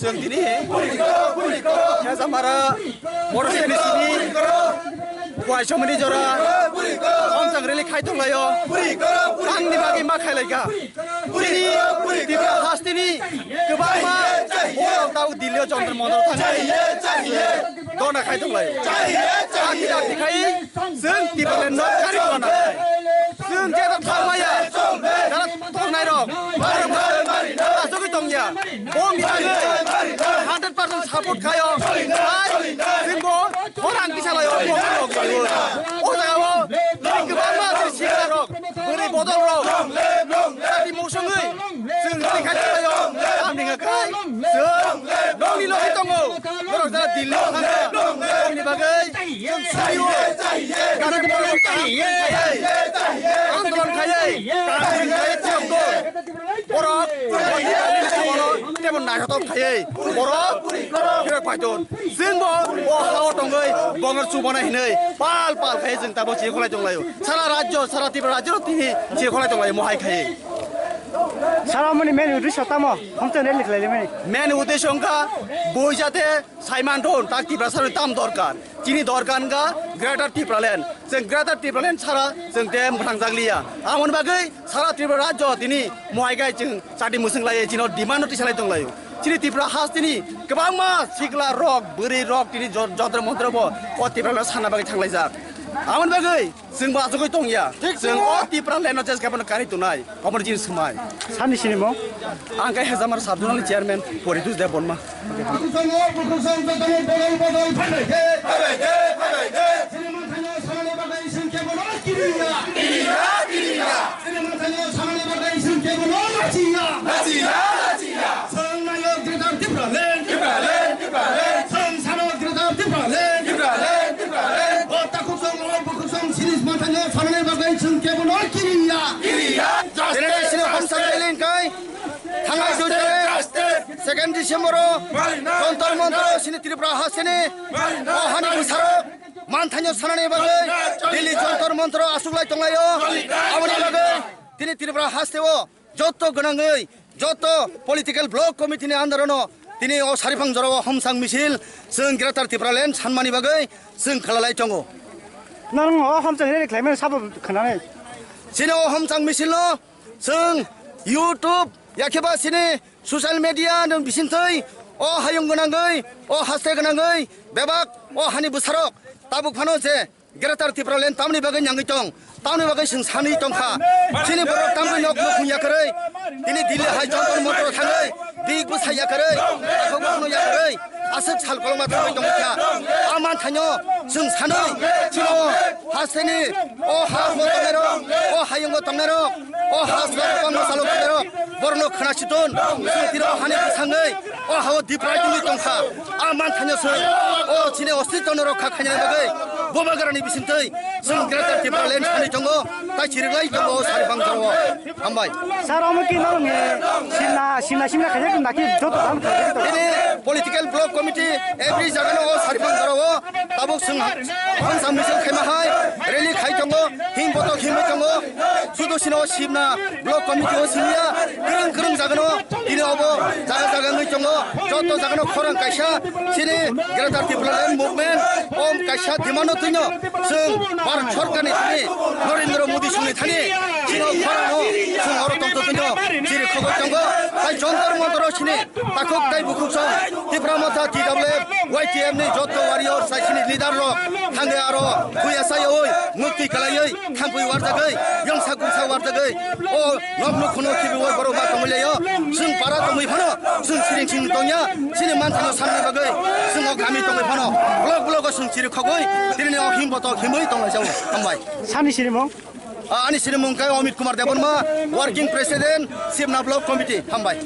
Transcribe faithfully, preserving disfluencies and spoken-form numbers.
Chwng tini Khesamara motor stand ni simi Kuai Somani jora Omsang rally khai tonglaio. Angni bagwi ma khailaika. Tini Tripura hasteni kwbangma borok tabuk Delhi o Jantar Mantar o thangwi dona khai tonglaio. Dakti dakti khai chwng Tipraland no kari tongna. Chwng jeta thangmaya, jara tongnai rok, borok asugwi tongya. Bo mithi hundred percent support khayo. Hai, chwngbo khorang kisa layo, bo rok layo. O jaga o kwbangma chwng sikla rok, bwrwi bodol rok, jati mosongwi chwng rally khai tonglaio. Tamni hwnka khe chwng nokni logi tongo. Borok jara Delhi o thangkha, bongni bagwi chwng suriwo. Gana borok kaham khaiwi, andolon khaiwi, kaham khaiwi chwng borok tebo naithotok khaiwi borok phirok paiton. Chwngbo o hao tongwi bongor chubana hinwi pal pal khai chwng tabo chikholai tonglaio. Sara rajyo, sara Tripura rajyo tini chikholai tonglaio mohai khai. Sara mani main uddesho tamo? Homte rally khlaimani. Main uddesho wngkha boi jate saimanthon tak Tripura sara tam dorkar. Chini dorkar wngkha Greater Tipraland. Chwng Greater Tipraland sara chwng te mwthangjakliya. Amoni bagwi sara Tripura rajyo tini mohai khai chwng chati mwswng lai chino demand no tisalai tonglaio. Chini Tripura hasteni kwbangma sikla rok, bwrwi rok tini jo-, jontro montro bo o Tipraland sana bagwi thanglaijak. Amoni bagwi chwng bo achugwi tongya. Chwng o Tipraland no ches gabon kari tunai. Omo chini swmai. Sani sini mo? Ang khe Hezamar Sub Zonal Chairman Poritus Debbarma. Chwng nayo Greater Tipraland. Tipraland, Tipraland. Chwng sano Greater Tipraland. Tipraland, Tipraland. O takhuk chwng, o bukhuk chwng, sinis manthanya sanani bagwi chwng kebono kiriya. Kiriya. Justice, sini justice. Homsang rally kai. Thangai justice, justice. Second December o. Mari na. Jantar Mantar o sini Tripura hasteni. Mari na. O hani bwsarok manthanya sanani bagwi. Mari na. Delhi Jantar Mantar o achuklai tonglaio. Mari na. Aboni bagwi tini Tripura haste o. Joto gwnangwi, joto political block committee ni under no tini o Sariphang jora o homsang misil chwng Greater Tipraland sanmani bagwi chwng khalalai tongo. Nang o homsang rally khlaimani sabo khwnanai. Chini o homsang misil no chwng YouTube yakheba chini social media ni bisingtwi o hayung gwnangwi, o haste gwnangwi bebak o hani bwsarok tabuk phano je Greater Tipraland tamni bagwi nyangwi tong, tamni bagwi chwng sanwi tongkha. Chini borok tamni nok nukhung yakarwi, tini Delhi hai Jantar Mantar thangwi, big bwsa yakarwi, takhuk bukhukno yakarwi, aswk sal kolokma thangwi tongkha. A manthaino chwng sanwi, chino hasteni, o ha o tongnairok, o hayungo tongnairok, o ha o tongnairok, borokno khna siton, chwng tiro hani bwsangwi, o hao diprai tongwi tongkha. A manthaino chwng o chini ostitwno rokha khainani bagwi Bubagrani bisingtwi chwng Greater Tipraland sanwi tongo, tai chiriklai tongo o Sariphang jorao. Hambai. Sir, omo ki norokni simna, simna, simna khaijak nakhi joto dal khaijak to? Tini political block committee every jagano o Sariphang jorao tabuk chwng hangsa misil khaima hai rally khai tongo, him botok himwi tongo. Sudu sino simna block committee o siniya, kwrwng kwrwng jagano tini obo jaga jaga wngwi tongo. Joto jagano khorang kaisa chini Greater Tipraland Movement om kaisa demand no twino chwng Bharat Sorkarni thani Narendra Modi songni thani chini khorang no chwng oro tongtho twino chiri khogoi tongo. Tai Jantar Mantar o sini takhuk tai bukhuk song Tipra Motha T W F Y T F ni joto warrior sai sini leader rok thangwi aro buya sai oi mukti kalaiwi thampui warjagwi yongsa gungsa warjagwi o nok nuk khuno khibi oi borok ma tongwi laio. Chwng para tongwi phano chwng siring sing tongya chini manthano samni bagwi chwng o kami tongwi phano blok blok o chwng chiri khogwi tini o him botok himwi tonglaijao. Hambai. Sani sirimung? Ah, ani sirimung kai Amit Kumar Debbarma, working president, Sibna Block Committee. Hambai.